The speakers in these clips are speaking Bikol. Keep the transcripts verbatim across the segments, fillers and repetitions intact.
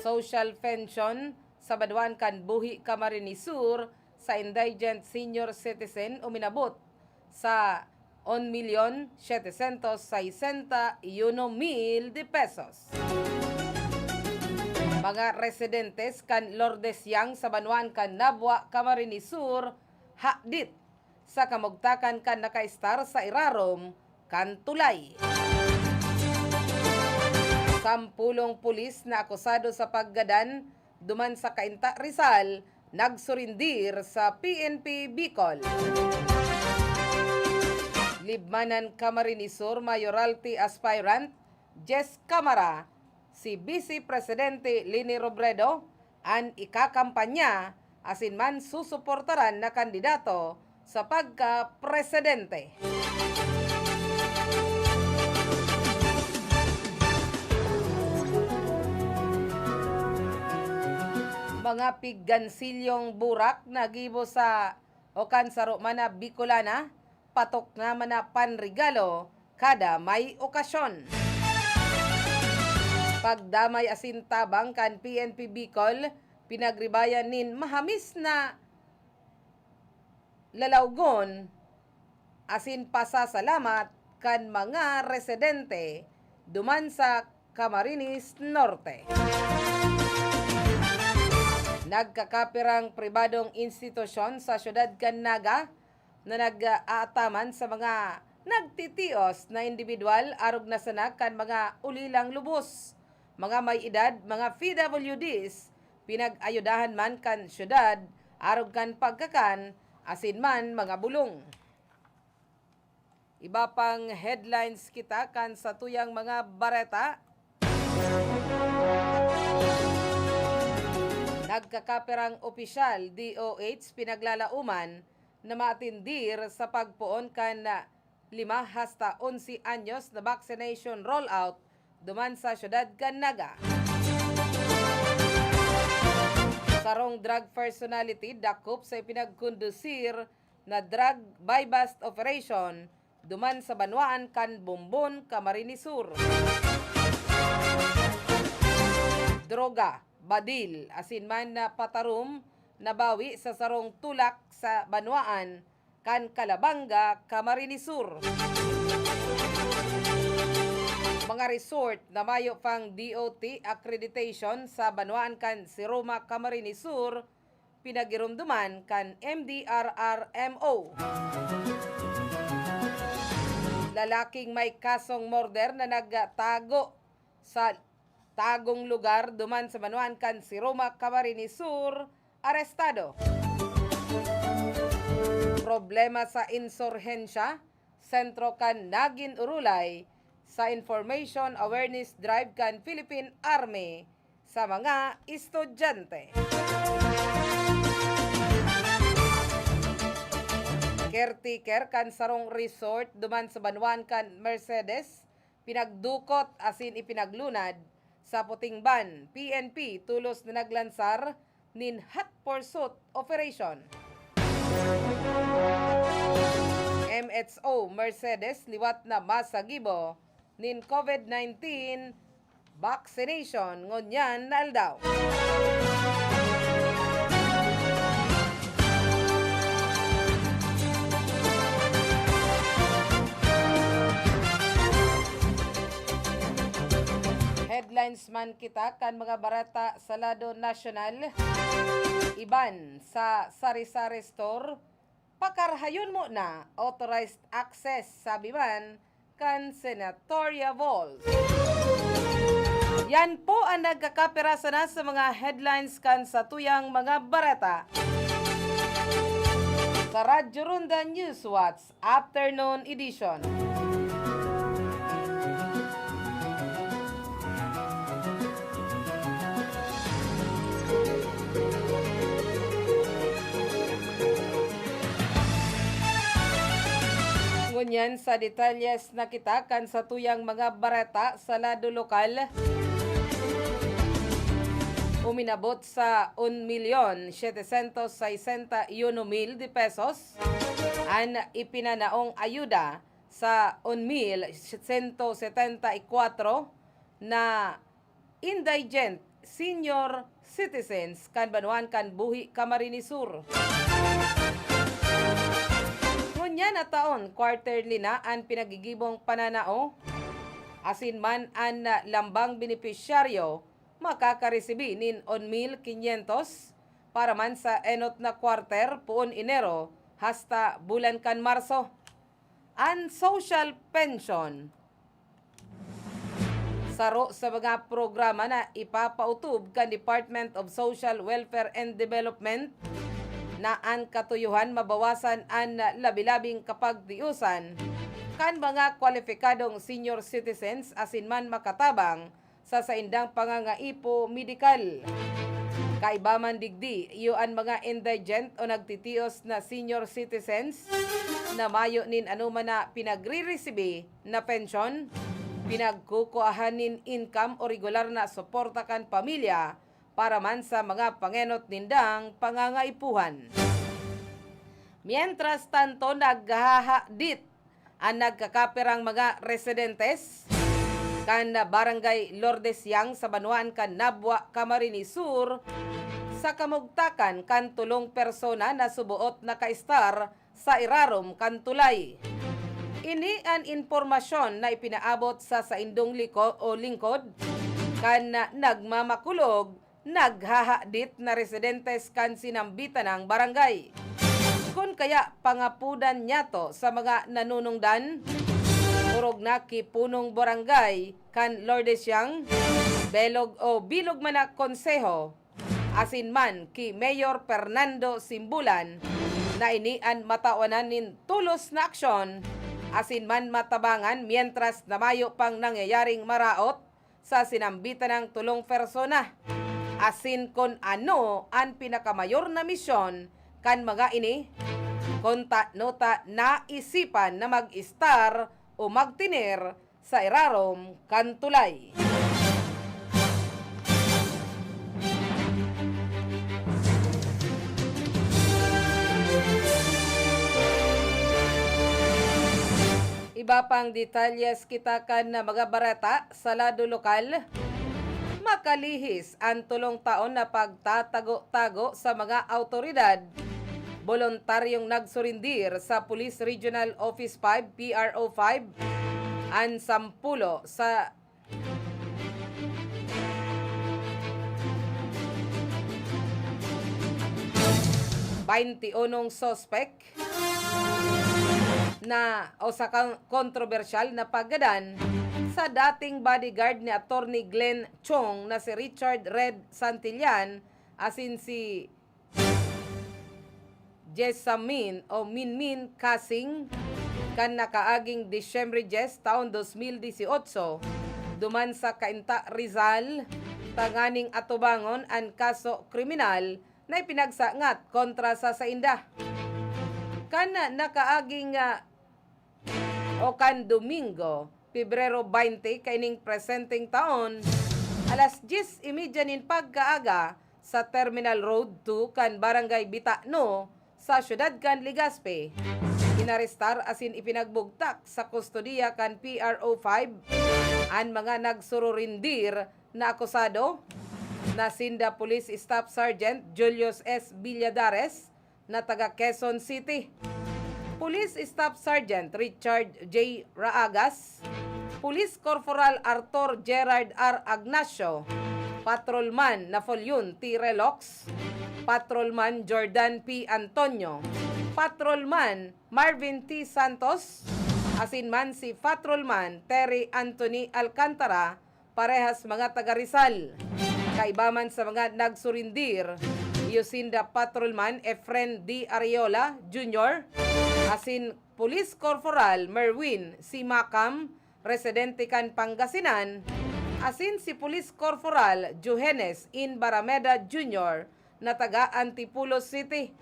Social pension sa banwaan kan Buhi, Camarines Sur sa indigent senior citizen uminabot sa un milyon setecientos sesenta y uno mil de pesos. Mga residentes kan Lourdes Yang sa banwaan kan Nabua, Camarines Sur, hadit sa kamugtakan kan nakaestar sa irarom kan tulay. Sampulong pulis na akusado sa paggadan duman sa Cainta, Rizal, nagsurindir sa P N P Bicol. Libmanan Camarines Sur Mayoralty Aspirant Jess Camara, si Vice Presidente Leni Robredo, an ikakampanya, asin man susuportaran na kandidato sa pagka-presidente. Mga piggansilyong burak na gibo sa o kan saro man na Bicolana, patok na man na panregalo kada may okasyon. Pagdamay asin tabang kan P N P Bicol, pinagribayan nin mahamis na lalawgon asin pasasalamat kan mga residente duman sa Camarines Norte. Nagkakapirang pribadong institusyon sa siyudad kan Naga na nag-aataman sa mga nagtitios na indibidwal arog na sana kan mga ulilang lubos, mga may edad, mga P W Ds, pinag-ayudahan man kan siyudad arog kan pagkakan asin man mga bulong. Iba pang headlines kita kan satuyang mga bareta. Nagkakapirang opisyal, D O H, pinaglalaoman na maatindir sa pagpoon kan lima hasta onse anyos na vaccination rollout duman sa siyudad kan Naga. Sarong drug personality dakop sa ipinagkondusir na drug buy-bust operation duman sa banwaan kan Bombon, Camarines Sur. Droga, badil, asin man na patarom nabawi sa sarong tulak sa banwaan kan Calabanga, Camarines Sur. Mga resort na mayo pang D O T accreditation sa banwaan kan Siroma, Camarines Sur, pinagiromdoman kan M D R R M O. Lalaking may kasong murder na nagtago sa tagong lugar duman sa banwaan kan Siroma, Camarines Sur, arestado. Problema sa insurhensya, sentro kan nagin urulay sa Information Awareness Drive kan Philippine Army sa mga estudyante. Caretaker kan sarong resort duman sa banwaan kan Mercedes, pinagdukot asin ipinaglunad sa puting ban, P N P tolos na naglansar nin hot pursuit operation. M H O Mercedes liwat na masagibo nin COVID nineteen vaccination ngunyan na aldaw. Headlines man kita kan mga bareta sa lado nasyonal. Iban sa sari-sari store, pakarahayon mo na authorized access, sabi man kan Senatorial Vault. Yan po ang nagkakapira sana sa mga headlines kan satuyang mga bareta. Sa Radyo Ronda Newswatch Afternoon Edition. Ngunyan sa detalyes na kita kan satuyang mga bareta sa lado lokal. Uminabot sa un milyon setecientos sesenta y uno mil de pesos an ipinanaong ayuda sa un mil sento setenta y kwatro na indigent senior citizens kan banwaan kan Buhi, Camarines Sur. Ngunyan na taon, quarterly na an pinagigibong pananao, asin man an lambang benepisyaryo makakaresibi nin un mil quinientos para man sa enot na quarter, poon Enero hasta bulan kan Marso. An social pension, saro sa mga programa na ipapautob kan Department of Social Welfare and Development, na an katuyohan mabawasan an labi-labing kapagtiosan kan mga kwalipikadong senior citizens asin man makatabang sa saindang pangangaipo medikal. Kaiba man digdi, iyo an mga indigent o nagtitios na senior citizens na mayo nin anoman na pinagriresibi na pensyon, pinagkukuahan nin income o regular na suporta kan pamilya para man sa mga pangenot nindang pangangaipuhan. Mientras tanto, naghahadit an nagkakapirang mga residentes kan Barangay Lourdes Yang sa banwaan kan Nabua, Camarines Sur, sa kamugtakan kan tolong persona na suboot nakaestar sa irarom kan tulay. Ini an impormasyon na ipinaabot sa saindong liko-, o lingkod kan nagmamakulog, naghahadit na residentes kan sinambitanang barangay. Kun kaya pangapodan niyato sa mga nanunungdan, orog na ki punong barangay kan Lourdes Yang, belog o bilog man na konseho, asin man ki Mayor Fernando Simbulan, na ini an matawanan nin tolos na aksyon asin man matabangan, mientras na mayo pang nangyayaring maraot sa sinambitan ng tolong persona, asin kun ano an pinakamayor na misyon kan mga ini, kun tano ta naisipan na mag-estar o magtener sa irarom kan tulay. Iba pang detalyes kita kan mga bareta sa lado lokal. Makalihis an tolong taon na pagtatago-tago sa mga awtoridad, boluntaryong nagsurindir sa Police Regional Office five, P R O five, an sampulo sa baynti unong suspek na o sa kon-, kontrobersyal na paggadan sa dating bodyguard ni Attorney Glenn Chong na si Richard Red Santillan asin si Jessamine o Minmin Kasing kan nakaaging Disyembre dyes taon dos mil disyotso, duman sa Cainta, Rizal, tanganing atubangon an kaso kriminal na ipinagsangat kontra sa sainda. Kan nakaaging, ah, o kan Domingo, Pebrero baynte kaining presenteng taon, alas dyes y media nin pagkaaga, sa Terminal Road two kan Barangay Bitano, sa siyudad kan Legazpi, inarestar asin ipinagbugtak sa kustodiya kan P R O five an mga nagsururindir na akusado, na sinda Police Staff Sergeant Julius S. Villadares, na taga Quezon City, Police Staff Sergeant Richard J. Raagas, Police Corporal Arthur Gerard R. Agnacio, Patrolman Napoleon T. Relox, Patrolman Jordan P. Antonio, Patrolman Marvin T. Santos, asin man si Patrolman Terry Anthony Alcantara, parehas mga taga Rizal. Kaiba man sa mga nagsurindir, iyo sinda Patrolman Efren D. Ariola Junior, asin Police Corporal Merwin C. Macam, residente kan Pangasinan, asin si Police Corporal Johannes Inbarameda Junior na taga Antipolo City.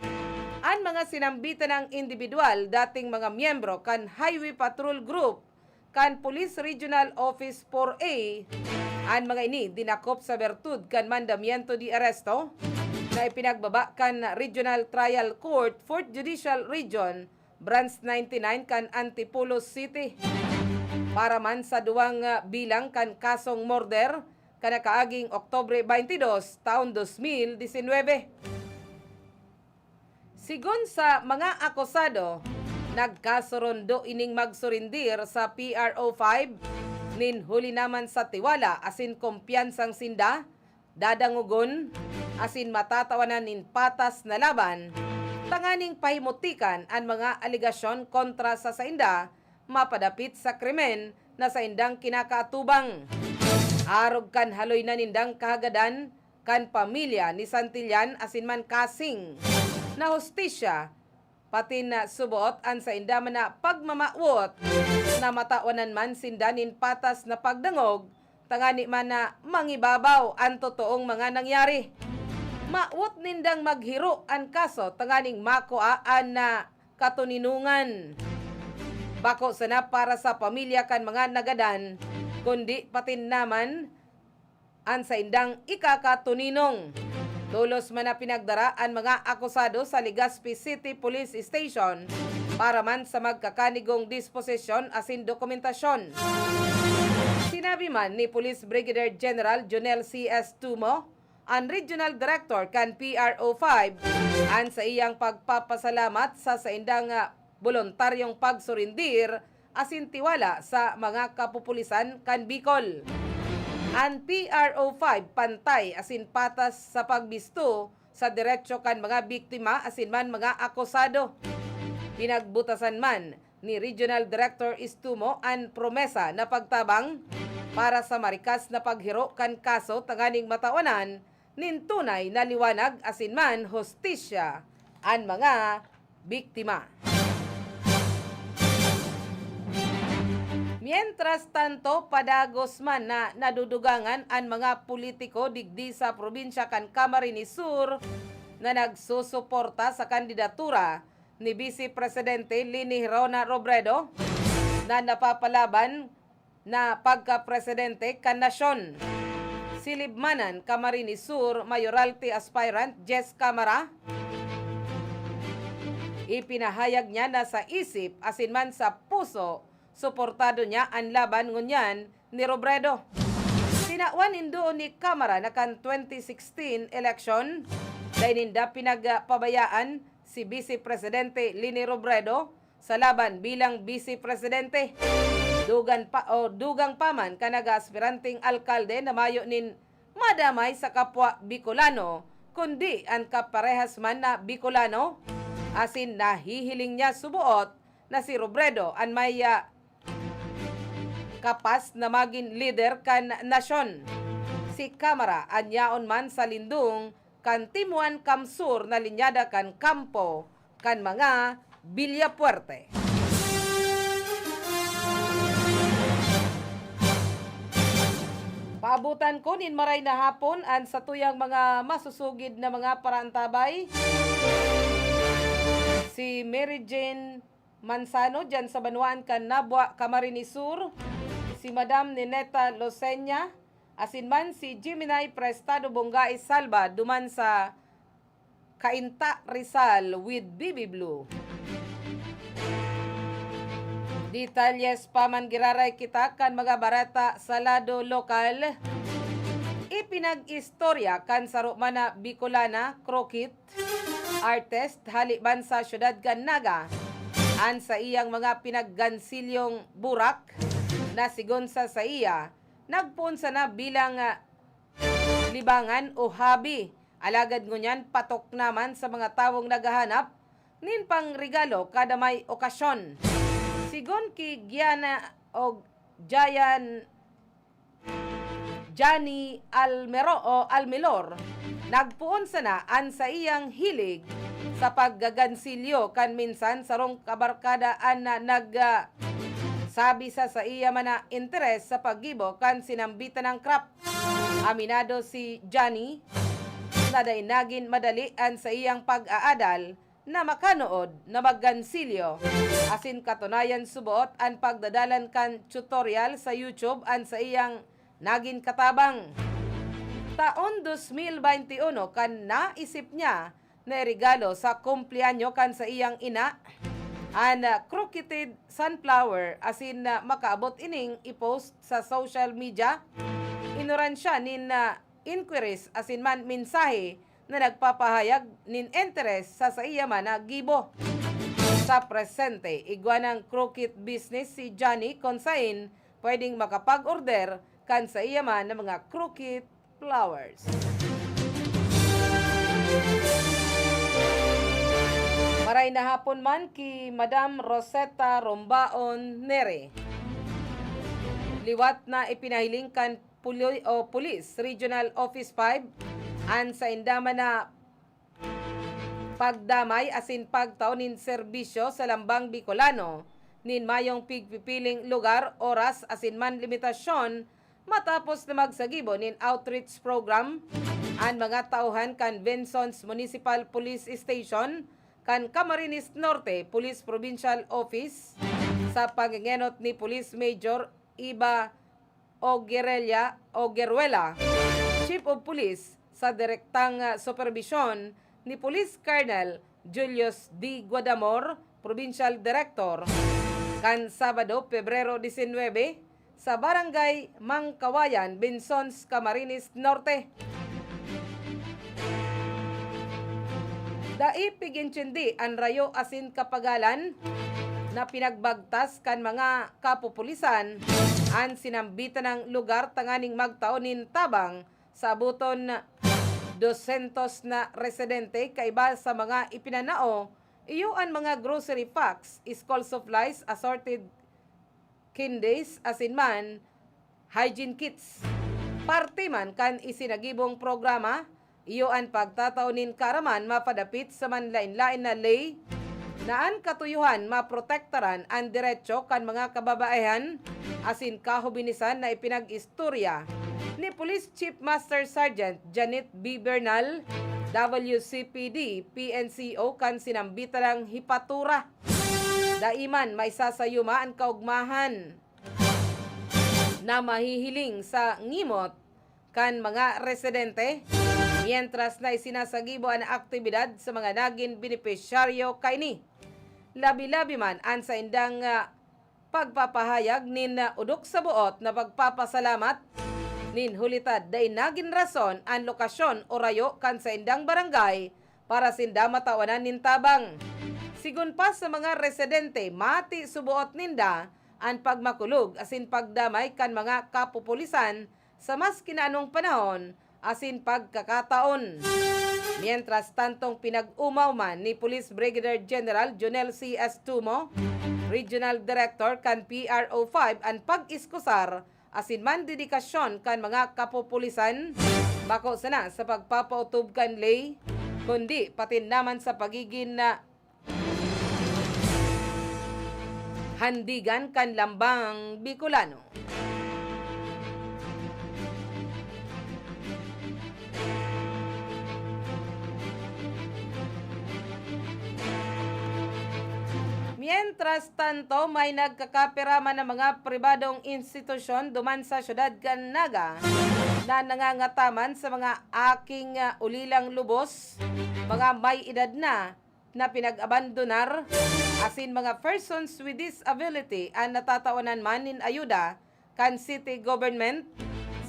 An mga sinambitan na indibidwal, dating mga miyembro kan Highway Patrol Group kan Police Regional Office four A. An mga ini dinakop sa bertud kan mandamiento de aresto na ipinagbaba kan Regional Trial Court, Fourth Judicial Region, Branch ninety-nine kan Antipolo City. Para man sa duwang, ah, bilang kan kasong murder, kan nakaaging Oktubre twenty-two, taon dos mil disinwebe. Sigon sa mga akusado, nagkasurundo ining magsurindir sa P R O five nin huli naman sa tiwala asin kumpiyansang sinda dadangogon asin matatawanan nin patas na laban, tanganing pahimutikan an mga alegasyon kontra sa sainda mapadapit sa krimen na saindang kinakaatubang. Arog kan haloy na nindang kahagadan kan pamilya ni Santillan asin man Casing na hustisya, patin na subot an sainda man na pagmamawot na matawanan man sinda nin patas na pagdangog, tangani man na mangibabaw an totoong mga nangyari. Mawot nindang maghiro an kaso tanganing makua an, ah, katoninongan. Bako sana para sa pamilya kan mga nagadan, kundi patin naman an saindang ikakatoninong. Tolos man na pinagdara an mga akusado sa Legazpi City Police Station para man sa magkakanigong disposisyon asin dokumentasyon. Sinabi man ni Police Brigadier General Jonel C S Tumo, an Regional Director kan P R O five, an saiyang pagpapasalamat sa saindang, ah, boluntaryong pagsurindir asin tiwala sa mga kapupulisan kan Bicol. An P R O five pantay asin patas sa pagbisto sa derecho kan mga biktima asin man mga akusado. Pinagbutasan man ni Regional Director Istumo an promesa na pagtabang para sa marikas na paghiro kan kaso tanganing matawanan nin tunay na liwanag asin man hustisya an mga biktima. Mientras tanto, padagos man na nadudugangan an mga politiko digdi sa probinsya kan Camarines Sur na nagsusuporta sa kandidatura ni Vice Presidente Leni Rona Robredo na napapalaban na pagkapresidente kan nasyon. Si Libmanan Camarines Sur Mayoralty Aspirant Jess Camara, ipinahayag niya na sa isip asin man sa puso, suportado niya an laban ngunyan ni Robredo. Tinawan nin duon ni Camara na kan twenty sixteen election, dai ninda pinagpabayaan si Vice Presidente Leni Robredo sa laban bilang Vice Presidente. Dugan pa, o dugang pa man kan nag-aaspiranteng alkalde na mayo nin madamay sa kapwa Bicolano, kundi an kaparehas man na Bicolano, asin nahihiling niya suboot na si Robredo an may, ah, kapas na magin lider kan nasyon. Si Camara an yaon man sa lindong kan Timuan Camsur na linyada kan kampo kan mga Villafuerte. Paabotan ko nin maray na hapon an satuyang mga masusugid na mga paraantabay. Si Mary Jane Manzano, diyan sa banwaan kan Nabua, Camarines Sur, si Madam Nineta Loseña, asin man si Gemini Prestado Bonggai Salva, duman sa Cainta, Rizal, with B B Blue. Detalyes pa man, giraray kita kan mga bareta sa lado lokal. Ipinag-istorya kan saro man na Bicolana, Krukit, artist haliban sa siyudad kan Naga, an saiyang mga pinaggansilyong burak na sigon sa saiya, nagpoon sana bilang, ah, libangan o hobby. Alagad ngunyan patok naman sa mga tawong naghahanap nin pangregalo kada may okasyon. Sigon ki Gianna o Giant Johnny Almero o Almilor, nagpoon sana an saiyang hilig sa paggagansilyo kan minsan sarong kabarkada an na nag, ah, sabi sa saiya man na interes sa paggibo kan sinambitan nang craft. Aminado si Johnny na dai nagin madali an saiyang pag-aadal na makanood na maggansilyo, asin katunayan suboot an pagdadalan kan tutorial sa YouTube an saiyang nagin katabang. Taon dos mil baynte uno kan naisip niya na iregalo sa kumpleanyo kan saiyang ina an, ah, crocheted sunflower, asin, ah, makaabot ining i-post sa social media. ignoransya nin, ah, inquiries asin man mensahe na nagpapahayag nin interes sa saiya man na gibo. Sa presente, igwa nang crooked business si Johnny, kun saen pwedeng makapag-order kan saiya man na mga crooked flowers. Maray na hapon man ki Madam Rosetta Rombaon Nere. Liwat na ipinahiling kan puli-, o Police Regional Office five an sainda man na pagdamay asin pagtao nin serbisyo sa lambang Bicolano nin mayong pigpipiling lugar, oras asin man limitasyon matapos na magsagibo nin outreach program an mga tauhan kan Benson's Municipal Police Station kan Camarines Norte Police Provincial Office sa pangengenot ni Police Major Iba Oguerella, Ogueruela, Chief of Police, sa direktang, ah, superbisyon ni Police Colonel Julius D. Guadamor, Provincial Director, kan Sabado, Pebrero disinwebe, sa Barangay Mangkawayan, Bensons, Camarines Norte. Dai pig-intindi an rayo asin kapagalan na pinagbagtas kan mga kapupulisan an sinambitan nang lugar tanganing magtao nin tabang sa aboton dosyentos na residente, kaiba sa mga ipinanao, iyo an mga grocery packs, school supplies, assorted candies, asin man hygiene kits. Parte man kan isinagibong programa, iyo an pagtatao nin kaaraman mapadapit sa manlaen-laen na ley na an katuyohan maprotektaran an derecho kan mga kababaehan asin kahobinisan na ipinag-istorya ni Police Chief Master Sergeant Janet B. Bernal, W C P D, P N C O, kan sinambitan nang hipatura. Dai man maisasayuma an kaogmahan na mahihiling sa ngimot kan mga residente, mientras na isinasagibo an aktibidad sa mga nagin benepisyaryo kaini. Labi-labi man an saindang, ah, pagpapahayag nin, ah, odok sa boot na pagpapasalamat nin huli ta dai nagin rason an lokasyon o rayo kan saindang barangay para sinda matawanan nin tabang. Sigon pa sa mga residente, mati suboot ninda an pagmakulog asin pagdamay kan mga kapupulisan sa mas kinaanong panahon asin pagkakataon. Mientras tantong pinag-omaw man ni Police Brigadier General Jonel C. Estumo, Regional Director kan P R O five, an pag-iskusar asin man dedikasyon kan mga kapupulisan, bako sana sa pagpapautob kan ley, kundi pati naman sa pagigin na handigan kan lambang Bicolano. Mientras tanto, may nagkakapira man na mga pribadong institusyon duman sa siyudad kan Naga na nangangataman sa mga aking, ah, ulilang lubos, mga may edad na, na pinag-abandonar, asin mga persons with disability an natatawanan man nin ayuda kan city government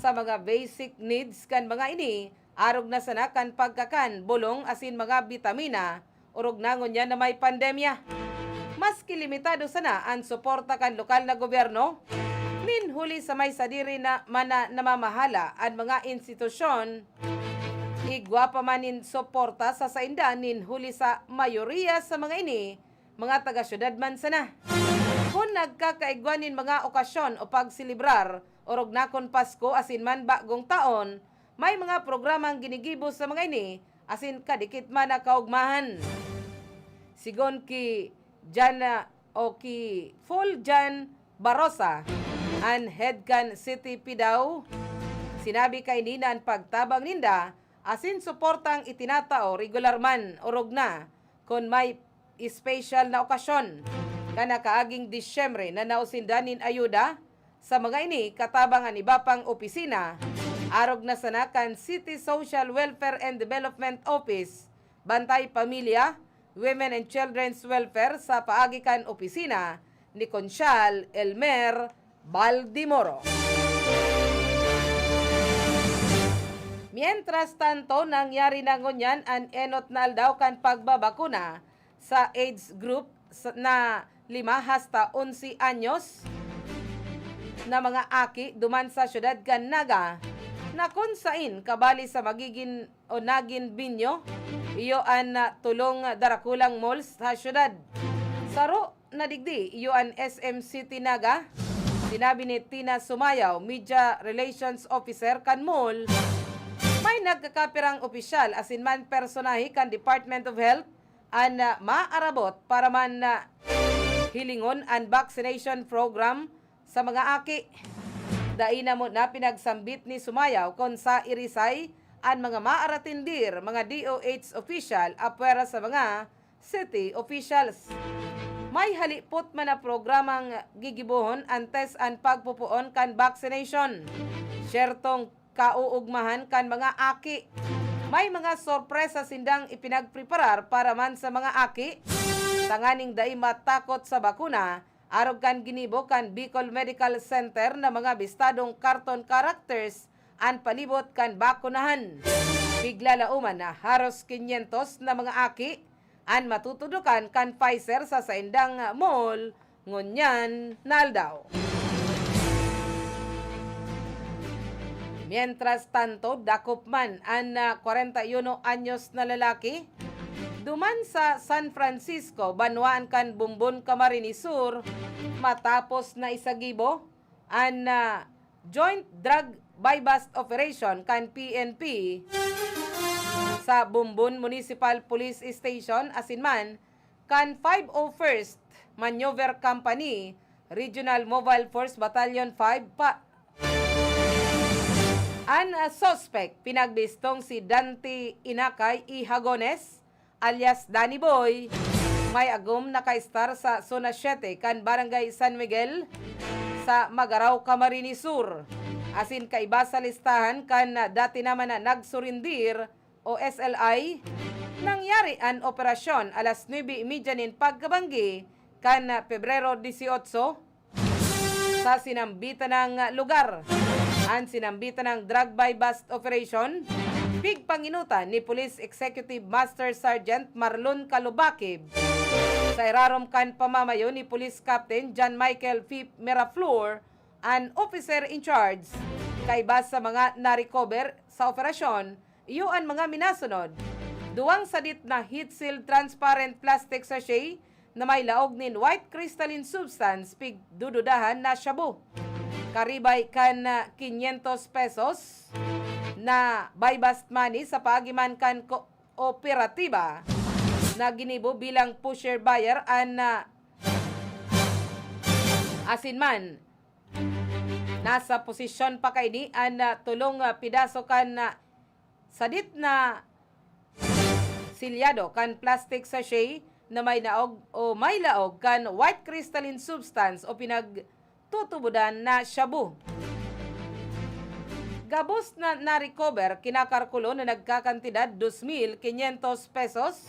sa mga basic needs kan mga ini, arog na sana kan pagkakan, bolong asin mga bitamina, orog na ngunyan na may pandemya. Maski limitado sana an suporta kan lokal na gobyerno, nin huli sa may sadiri na man na namamahala an mga institusyon, igwa pa man nin suporta sa sainda nin huli sa mayoriya sa mga ini, mga taga-syudad man sana. Kun nagkakaigwa nin mga okasyon o pagselebrar, orog na kun Pasko asin man Bagong Taon, may mga programang ginigibo sa mga ini, asin kadikit man na kaogmahan. Sigon ki Jana o ki Fuljan Barosa, an head kan City P D A W, sinabi kaini na an pagtabang ninda asin suportang itinatao regular man, orog na kun may espesyal na okasyon. Kan nakaaging Disyembre, nanao sinda nin ayuda sa mga ini katabang an iba pang opisina, arog na sana kan City Social Welfare and Development Office, Bantay Pamilya, Women and Children's Welfare sa paagi kan opisina ni Konsyal Elmer Baldimoro. Mientras tanto, nangyari na ngunyan an enot na aldaw kan pagbabakuna sa age group sa, na lima hasta onse anyos na mga aki duman sa siyudad kan Naga, na kun sain kabali sa magigin o nagin binyo, iyo an, ah, tolong darakulang mall sa siyudad. Saro na digdi, iyo an S M City Naga. Sinabi ni Tina Sumayaw, Media Relations Officer kan mall, may nagkakapirang opisyal asin man personahe kan Department of Health an, ah, maarabot para man, ah, hilingon an vaccination program sa mga aki. Dai na mo na pinagsambit ni Sumayaw kun sa irisay an mga maaratindir, mga D O H official apwera sa mga city officials. May halipot man na programang gigibohon antes an pagpupuon kan vaccination. Siyertong kauugmahan kan mga aki. May mga sorpresa sindang ipinagpreparar para man sa mga aki, tanganing dai matakot sa bakuna, arog kan ginibo kan Bicol Medical Center na mga bistadong karton characters an palibot kan bakunahan. Piglalauman na haros kinyentos na mga aki an matutudokan kan Pfizer sa saindang mall ngunyan na aldaw. Mientras tanto, dakop man an, ah, kwarenta y uno anyos na lalaki duman sa San Francisco, banwaan kan Bombon, Camarines Sur, matapos na isagibo an, ah, Joint Drug Buy-Bust Operation kan P N P sa Bombon Municipal Police Station asin man kan five oh first Maneuver Company, Regional Mobile Force Battalion five pa. An, ah, suspek pinagbistong si Dante Inakay Ihagones, alias Danny Boy, may agom nakaestar sa Zona siete kan Barangay San Miguel sa Magarao, Camarines Sur, asin kaiba sa listahan kan dati naman na nagsurindir o S L I. Nangyari an operasyon alas nuebe y media nin pagkabanggi kan Pebrero dieciocho sa sinambitan ng lugar. An sinambitan ng drug buy-bust operation, pigpanginutan ni Police Executive Master Sergeant Marlon Kalubakib sa irarom kan pamamayo ni Police Captain John Michael Phip Miraflor, an officer in charge. Kaiba sa mga na-recover sa operasyon, iyo an mga minasunod: duwang sadit na heat-sealed transparent plastic sachet na may laog nin white crystalline substance, pigdududahan na shabu. Karibay kan, ah, quinientos pesos na buy-bust money sa paagi man kan kooperatiba na ginibo bilang pusher buyer an, ah, asin man. Nasa posisyon pa kaini an, ah, tolong, ah, pidaso kan, ah, sadit na silyado kan plastic sachet na may naog o may laog kan white crystalline substance o pinagtutubodan na shabu. Gabos na na-recover, kinakalkulo na nagkakantidad dos mil quinientos pesos,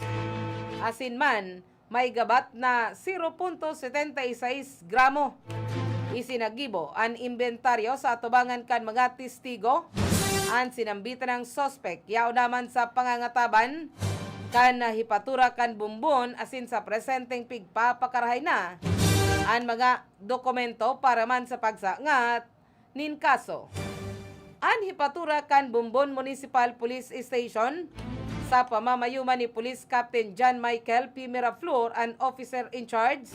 asin man may gabat na zero punto setenta y seis gramo. Isinagibo an imbentaryo sa atubangan kan mga testigo. An sinambitan ng suspek yaon naman sa pangangataban kan hipatura kan Bombon asin sa presenteng pigpapakarahay na an mga dokumento para man sa pagsangat nin kaso. An hipatura kan Bombon Municipal Police Station sa pamamayo man ni Police Captain John Michael P. Miraflor, an officer in charge,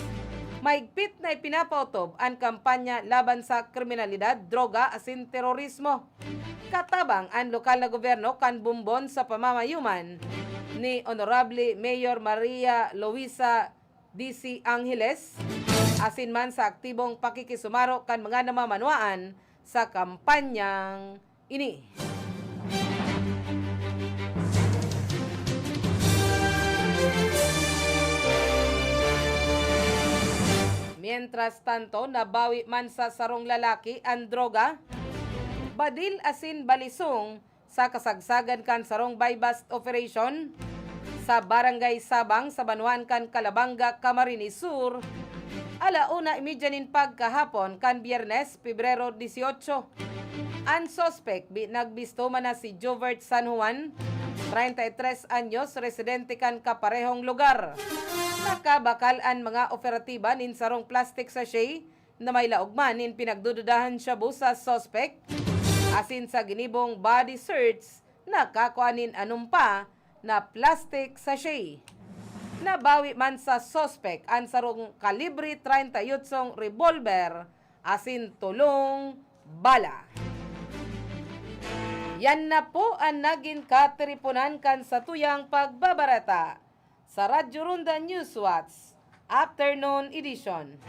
mahigpit na ipinapaotob an kampanya laban sa kriminalidad, droga asin terorismo. Katabang an lokal na gobyerno kan Bombon sa pamamayo man ni Honorable Mayor Maria Luisa D C Angeles, asin man sa aktibong pakikisumaro kan mga namamanwaan sa kampanyang ini. Mientras tanto, nabawi man sa sarong lalaki an droga, badil asin balisong sa kasagsagan kan sarong buy-bust operation sa Barangay Sabang sa banwaan kan Calabanga, Camarines Sur, ala una y media nin pagkahapon kan Biyernes, Pebrero dieciocho. An suspek bi-, nagbisto man na si Jovert San Juan, treinta y tres anyos, residente kan kaparehong lugar. Nakabakal an mga operatiba nin sarong plastic sachet na may laog man nin pinagdududahan shabu sa suspek, asin sa ginibong body search, nakakua nin anumpa na plastic sachet. Nabawi man sa suspek an sarong kalibre treinta y ocho revolver asin tolong bala. Yan na po an nagin katiriponan kan satuyang pagbabareta sa Radyo Ronda Newswatch Afternoon Edition.